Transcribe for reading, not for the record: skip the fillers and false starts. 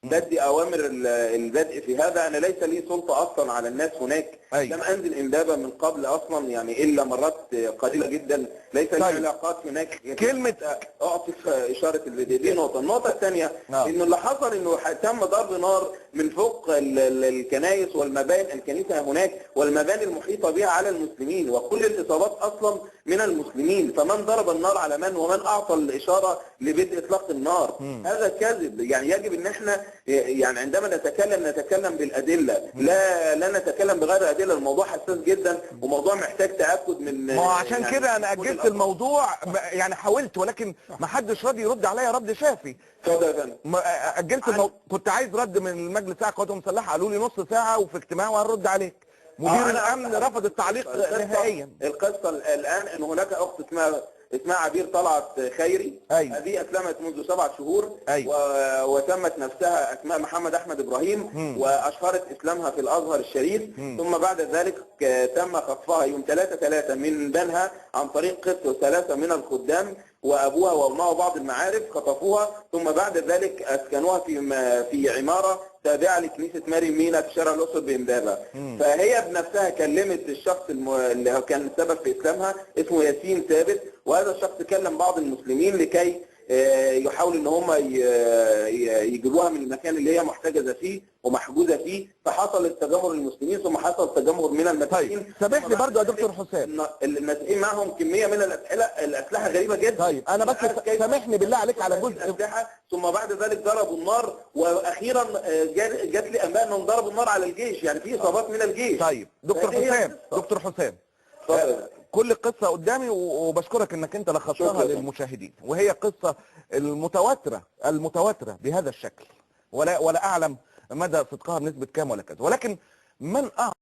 بدي اوامر البدء في هذا. انا ليس لي سلطة اصلا على الناس هناك. أيوة. لم انزل امبابه من قبل اصلا، يعني الا مرات قليله جدا، ليس لي طيب. علاقات هناك. كلمة اعطي اشارة الفيديو دي نقطة. النقطة الثانية انه اللي حصل انه تم ضرب نار من فوق الكنائس والمباني، الكنيسة هناك والمباني المحيطة بها على المسلمين، وكل الاصابات اصلا من المسلمين. فمن ضرب النار على من، ومن اعطى الاشارة لبدء اطلاق النار؟ هذا كذب. يعني يجب ان احنا يعني عندما نتكلم نتكلم بالادلة، لا نتكلم بغير ادلة. الموضوع حساس جدا وموضوع محتاج تاكد من، ما هو عشان يعني كده انا كل اجلت الأطراف. الموضوع، يعني حاولت ولكن ما حدش راضي يرد عليا رد شافي. اتفضل يا فندم. اجلت كنت عايز رد من المجلس الأعلى للقوات المسلحة، قالوا لي نص ساعة وفي اجتماع وهنرد عليك. مدير الامن رفض التعليق نهائيا. القصة الان ان هناك اخت اسمها عبير طلعت خيري. أيوة. هذه اسلمت منذ 7 شهور. أيوة. وسمت نفسها اسماء محمد احمد ابراهيم. واشهرت اسلامها في الازهر الشريف. ثم بعد ذلك تم خطفها يوم 3/3 من بنها عن طريق قس 3 من الخدام وابوها وامها وبعض المعارف، خطفوها. ثم بعد ذلك اسكنوها في عمارة تابعه لكنيسة ماري مينا في شارع الاقصر بامبابه. فهي بنفسها كلمت الشخص اللي كان السبب في اسلامها، اسمه ياسين ثابت، وهذا الشخص كلم بعض المسلمين لكي يحاولوا ان هم يجيبوها من المكان اللي هي محتجزه فيه ومحجوزه فيه. فحصل التجمهر المسلمين، ثم حصل تجمهر من المسيحيين. طيب سامح لي برضو يا دكتور حسام، المسيحيين معهم كمية من الاسلحة غريبة جدا. طيب انا بس سامحني بالله عليك على جزء الاسلحة. ثم بعد ذلك ضربوا النار، واخيرا جات لي انباء انهم ضربوا النار على الجيش، يعني في اصابات من الجيش. طيب دكتور حسام، دكتور حسام، كل قصة قدامي وبشكرك انك انت لخصتها للمشاهدين، وهي قصة المتواترة بهذا الشكل، ولا اعلم مدى صدقها بنسبة كام ولا كذا، ولكن من اعطى